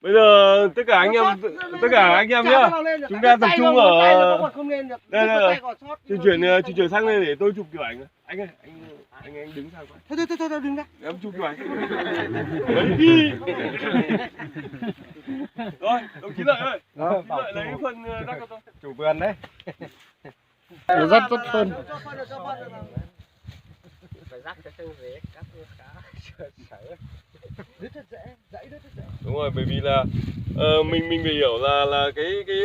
Bây giờ tất cả anh em, tất cả anh em nhá, chúng ta tập trung ở đây, đây, đây, đây. Di chuyển, ờ, di chuyển sang đây để tôi chụp kiểu ảnh. Anh ơi, anh, anh, anh đứng sang. Thôi, thôi, thôi, thôi, đừng ra. Em chụp kiểu ảnh. Đấy, đi. Rồi, đồng chí Lợi ơi. Đồng chí Lợi lấy phần, ờ, rác cho tôi. Chủ vườn đấy. Rất rất hơn. Phải rắc cho chân dễ, cắt khá sớ. Đúng rồi, bởi vì là, ờ, mình mình phải hiểu là là cái cái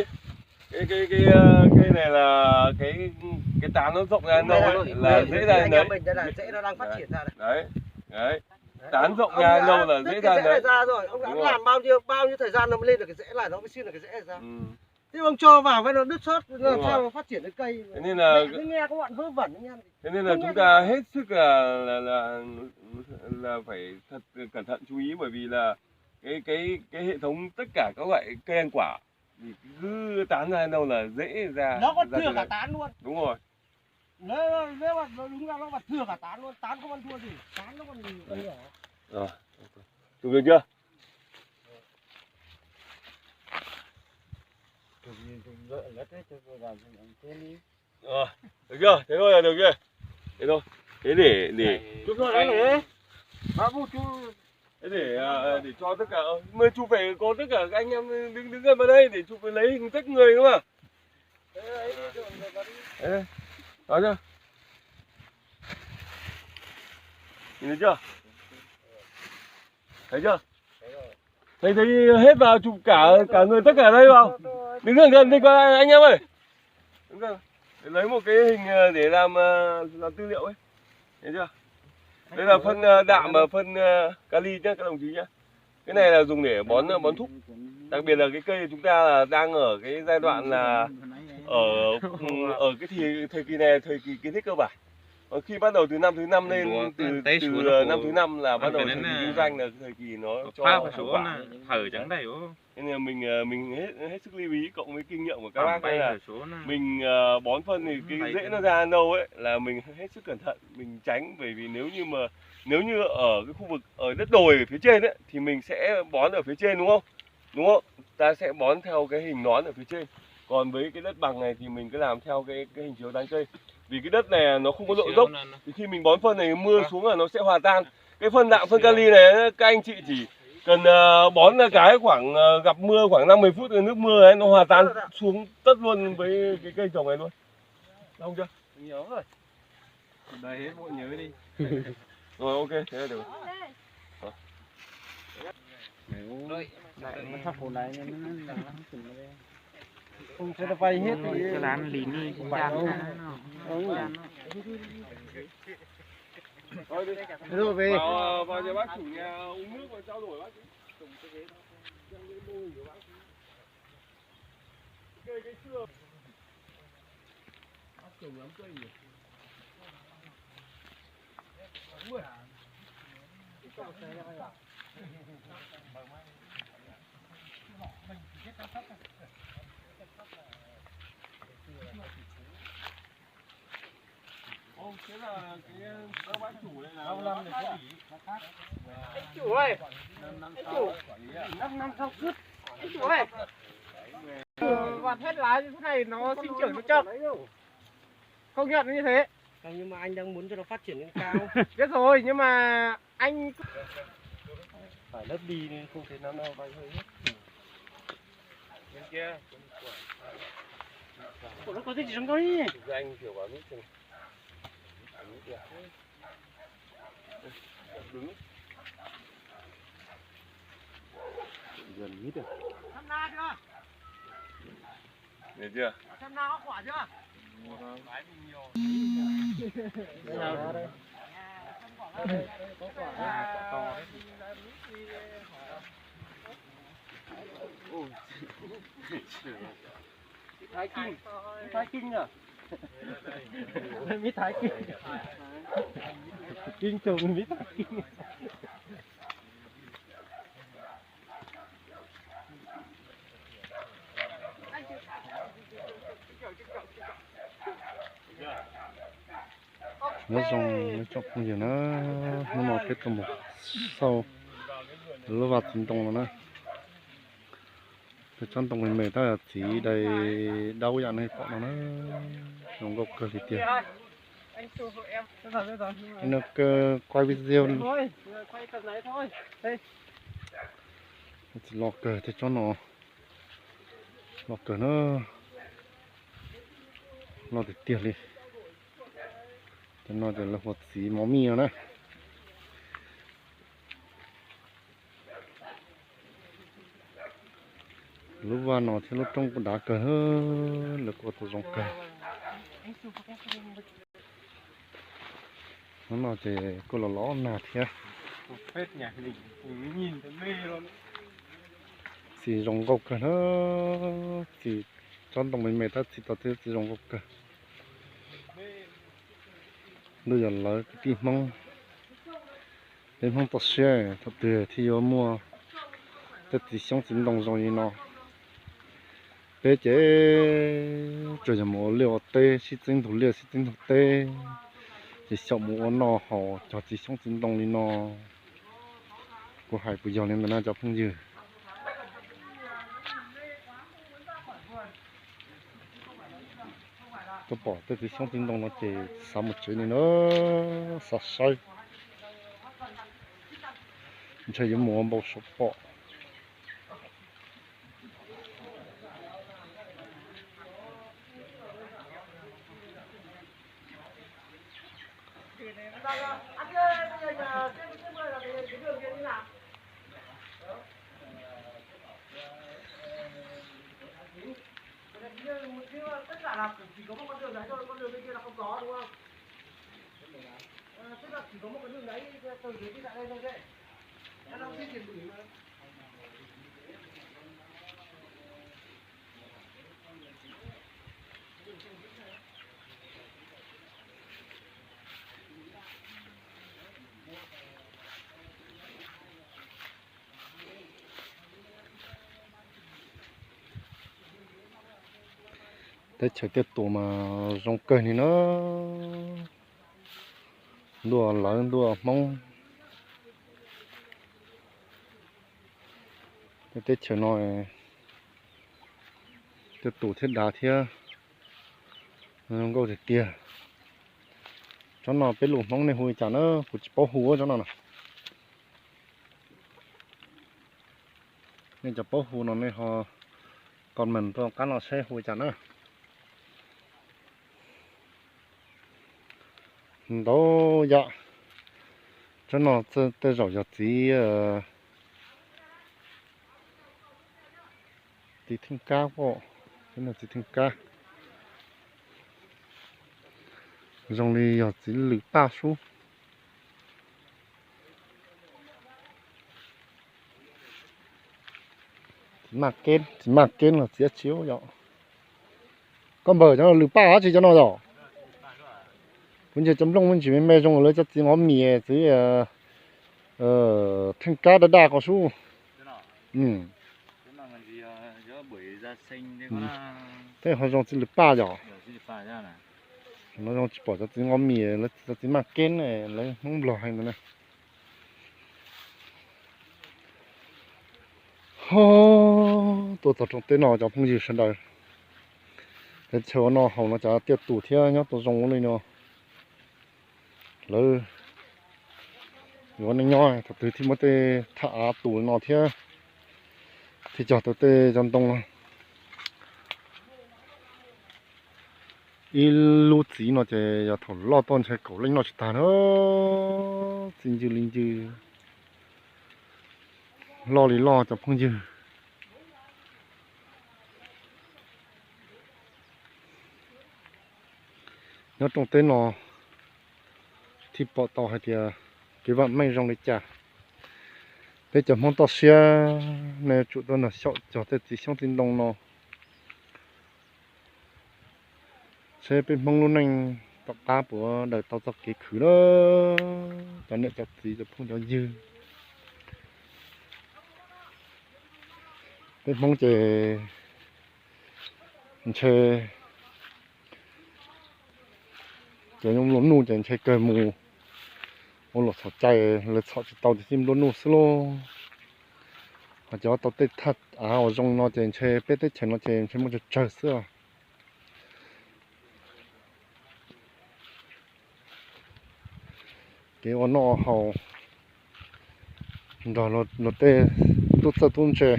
cái cái cái ờ, cây này là cái cái tán nó rộng ra đâu ấy, là dễ ra đến đấy. Mình đây là rễ nó đang phát triển ra đấy. Đấy, đấy. Tán rộng ra đâu là dễ ra đấy. Ra rồi, ông đã làm bao nhiêu bao nhiêu thời gian nó mới lên được cái rễ là nó mới sinh được cái rễ ra. Ừ. Thế ông cho vào với nó đứt sót, nó sao nó phát triển được cây. Thế nên là, nghe các bạn vớ vẩn anh em. Thế nên là chúng ta hết sức là là là là phải thật cẩn thận chú ý, bởi vì là cái cái cái hệ thống tất cả các loại cây ăn quả thì cứ tán ra đâu là dễ ra. Nó còn ra thừa cả tán luôn. Đúng rồi. Nếu mà nó đúng ra nó còn thừa cả tán luôn, tán không ăn thua gì, tán nó còn còn nhỏ. Rồi. Chụp được chưa? Ờ, được chưa? Thế thôi là được chưa? Thế thôi. Thế để để chụp thôi đấy này. Bác bút chú. Thế để à, để cho tất cả, ờ, mười chụp phải có tất cả các anh em đứng đứng gần vào đây để chụp lấy hình tất người đúng không? Ê, đó chưa? Nhìn thấy chưa? Thấy chưa? Thầy thấy hết vào chụp cả cả người tất cả đây vào. Đứng gần gần đi coi anh em ơi. Đúng rồi. Để lấy một cái hình ờ, để làm ờ, làm tư liệu ấy. Thấy chưa? Đây là phân ờ, đạm và phân ờ, kali nhá các đồng chí nhá. Cái này là dùng để bón ờ, bón thúc. Đặc biệt là cái cây chúng ta là đang ở cái giai đoạn là ở ở cái thì thời kỳ này là thời kỳ kiến thiết cơ bản. Còn khi bắt đầu từ năm thứ năm lên từ từ ờ, năm thứ năm là bắt đầu thời kỳ kinh doanh là cái thời kỳ nó cho hiệu quả. Thế nên là mình ờ, mình hết, hết sức lưu ý cộng với kinh nghiệm của các bác đây là mình ờ, bón phân thì cái rễ nó ra đâu ấy là mình hết sức cẩn thận, mình tránh, bởi vì nếu như mà nếu như ở cái khu vực ở đất đồi ở phía trên ấy thì mình sẽ bón ở phía trên đúng không? Đúng không? Ta sẽ bón theo cái hình nón ở phía trên. Còn với cái đất bằng này thì mình cứ làm theo cái cái hình chiếu tán cây. Vì cái đất này nó không có độ dốc. Thì khi mình bón phân này mưa xuống là nó sẽ hòa tan. Cái phân đạm phân kali này các anh chị chỉ cần ờ, bón cái khoảng ờ, gặp mưa khoảng năm mười phút, nước mưa ấy nó hòa tan xuống tất luôn với cái cây trồng này luôn. Không chưa? Rồi, ok, thế là được. Không cho nó vay hết thì cái lán lì ni cũng bán. Rồi về. Vào, vào nhà bác chủ nhà uống nước và trao đổi bác chủ. Anh chủ ơi, anh chủ, anh chủ ơi, vặt hết lá như thế này nó sinh trưởng nó chậm. Công nhận nó như thế. Không, nhưng mà anh đang muốn cho nó phát triển lên cao. Biết rồi, nhưng mà anh phải lấp đi nên không thể nào nó bay hơi hết. Bên kia. Ủa, nó có cái gì trong đó nhỉ? Anh kiểu bảo biết chừng. Gần mít rồi. Được chưa? Thái Kinh, Thái Kinh nhỉ? Mít Thái Kinh. Kinh trùng mít Thái Kinh. Nyob zoo ib tsoom phooj ywg na, hnub no peb tuaj mus xauj lub vaj txiv ntoo no na. Tsob ntoo me me tab yog txiv dai daub yam nej pom no na, zoo nkauj kawg li tiag. Ib no kawg quaj vij ziag, txiv loj kawg tej tsob no, loj kawg na, loj tiag tiag li. Cov no ces lawv hu ua txiv mos mij no na. Lub vaj no thiab lub roob kuj dav kawg, lawv kuj ua tau zoo kawg. Hnub no ces kuj los los nag thiab. Txiv zoo nkauj kawg na, txiv tsob ntoo me me tab txiv tau thiab txiv zoo nkauj kawg. Ntuj yog lawv kwv tij Hmoob, peb Hmoob toj siab thaum twg thiaj yuav muaj tej txiv xyoob txiv ntoo zoo li no. Peb ces tsuas yog mus ua liaj ua teb, sib txeeb ntug liaj sib txeeb ntug teb, ces xyaum mus ua noj haus cog txiv xyoob txiv ntoo li no. Kuv hais puas yog li ntawd na cov phooj ywg? Tuaj pom tej txiv xyoob txiv ntoo no ces xav mus tsev li na, xav saib, ntshe yuav mus ua npau suav pom. Teb chaws Tiaj Tus mas zoo kawg li na, ntuj lawv ntuj Hmoob. Teb chaws no Tiaj Tus thiab dav thiab, zoo nkauj tiag tiag. Tsob no peb lus Hmoob nej hu li cas na? Kuv tsis paub hu tsob no na. Nej cov paub hu no nej ho comment rau qab no seb hu li cas na. Ntau yam, tsob no tej zaum yog txiv, txiv theej kab, txiv theej kab, zoo li yog txiv lwm paj sub. Txiv maj keb, txiv maj keb los txiv dab tsi yom? Koj npawg cov no lwm paj dab tsi cov no yom? Kuv ntsia cov nplooj me ntsis me me zoo lawv cov txiv ngov mis, txiv theej kab daj daj ko sub. Tej ho zoo txiv lwm paj yom? No zoo tsis pom cov txiv ngov mis, lawv cov txiv maj keb, lawv Hmoob Nplog hais ntawd na. Ho, tuaj txog rooj teb no cov phooj ywg sawv daws, teb chaws ua noj haus no cas Tiaj Tus thiab nyob tau zoo ua luaj li no. Lawv yuav neej nyob thaum twg thiaj muab tej thaj av tus no thiab thiaj cog tau tej cov ntoo no. Ib lub txiv no ces yog thaum loj tuaj ntshe kaum leej noj tsis tag na. Txiv ncw li ncw, loj li loj cov phooj ywg. Nyob rooj teb no thiaj pom tau hais tias kev vam meej zoo li cas. Peb cov Hmoob toj siab nej yuav tsum tuaj nrog xyaum cog tej txiv xyoob txiv ntoo no, seb peb Hmoob lub neej tom qab puas daws tau txoj kev khwv na, cov niam cov txiv cov phooj cov ywg. Peb Hmoob ces ntshe cov nplua nuj ces ntshe kawg mus ua luam txhaum cai, lawv txhom tsis tau ces nplua nuj xwb lauj. Cov tau tej thaj av uas zoo no ces ntshe peb teb chaws no ces ntshe muaj tsawg tsawg xwb os. Kev ua noj haus nrog luag tej tub txawj tub ntse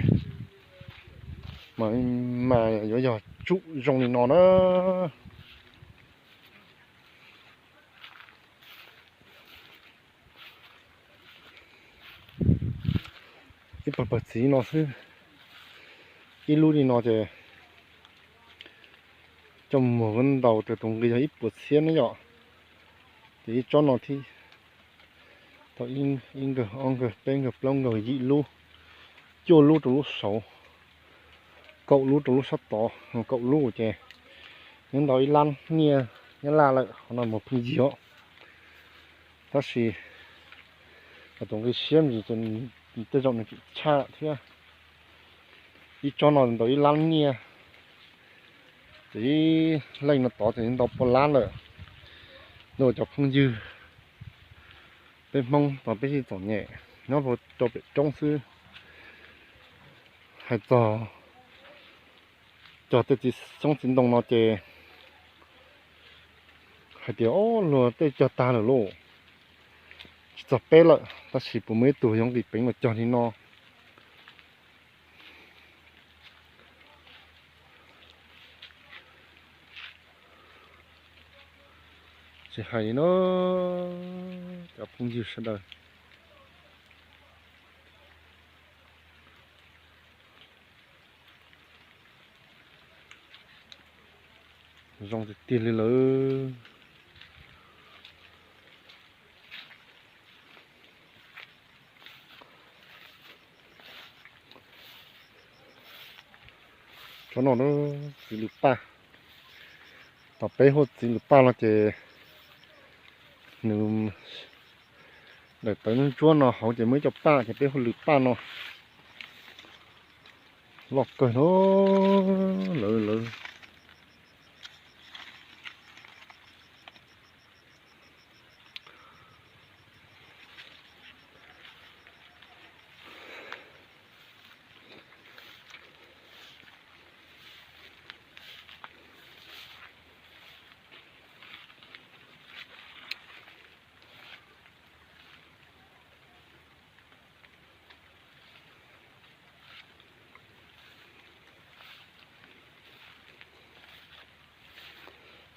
mas, mas yuav yog tsum zoo li no na. Ib pawg pawg txiv no xwb, ib lub li no ces coj mus muag ntaus raws tus nqi yog ib puas txhiab na yom. Ces ib tsob no thiab, tau ib nkawg, ob nkawg, peb nkawg, plaub nkawg, yim lub, cuaj lub rau lub saud, kaum lub rau lub sab tod, kaum lub ces nws ntaus ib lab nyiaj Nyab Laj lawm, qhov no mus pheej yig os. Tab sis tus nqi siab ntsis ces tej zaum nws tseem tshaj thiab. Ib tsob no ntaus ib lab nyiaj, ces ib leej no tod ces ntaus pua lab lawm. Nws cov phooj ywg, peb Hmoob tod peb sib txom nyem nyob rau pem roob xwb. Hais txog cog tej txiv xyoob txiv ntoo no ces hais tias, o, luag tej cog tag lawm lauj, tsis txog peb lawm, tab sis puas muaj ib tug yoov nqis peev los cog li no. Tsis hais li no, cov phooj ywg sawv daws. Zoo tiag tiag li lawm. Tsob no txiv lws paj, tau peb huab txiv lws paj no ces nws daim tawv ntsuab no hauv ces muaj ib co paj ces peb hu lws paj no. Loj kawg no lawv lawv.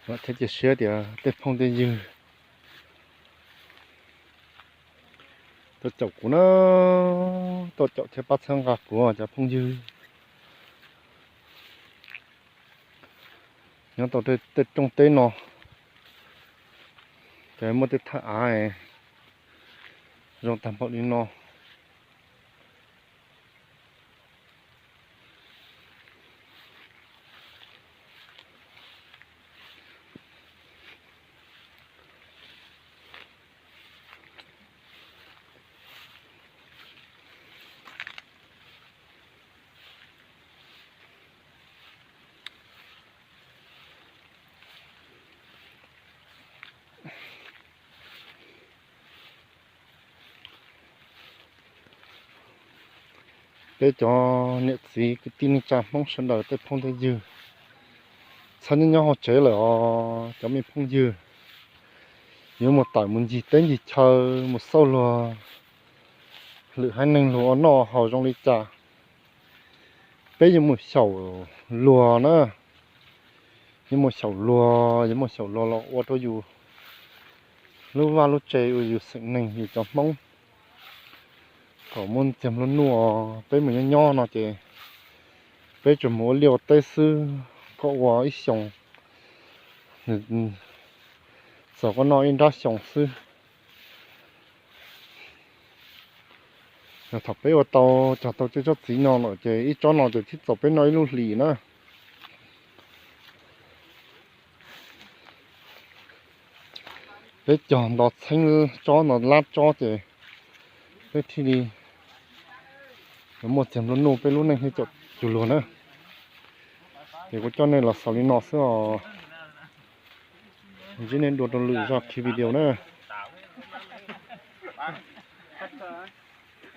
Vam thiab cia siab tias tej phooj tej ywg tuaj caum kuv na, tuaj caum thiab pab txhawb nqa kuv cov phooj ywg nyob tau tej rooj teb no, ces muaj tej thaj av zoo tag npaum li no. Peb cov niam txiv kwv tij neej tsa Hmoob sawv daws tej phooj tej ywg, txhob nyob nyob hauv tsev lawm os cov me phooj ywg. Yuav mus tawm mus ncig teb ncig chaw mus xauj luag lwm haiv neeg luag ua noj haus zoo li cas. Peb yuav mus xyaum luag na, yuav mus xyaum luag, yuav mus xyaum luag los ua rau yus lub vaj lub tse, ua yus xeem neeg yus cov Hmoob. Thaum muaj txiag nplua nuj peb mus nyob nyob no ces peb tsuas mus ua liaj ua teb xwb, koj ua ib xyoos, txog koj noj ib nrab xyoos xwb. Yog thaum peb ua tau, cog tau tej tsob txiv no lawm ces ib tsob no ces thiaj txaus peb noj ib lub hlis na. Peb cog nto txheeb tsob nto lab tsob ces peb thiaj li muaj txiag nplua nuj, peb lub neej thiaj caum cuag luag na. Ces kuv coj nej los xaus li no xwb os. Ntsib nej dua rau lwm zaj video na.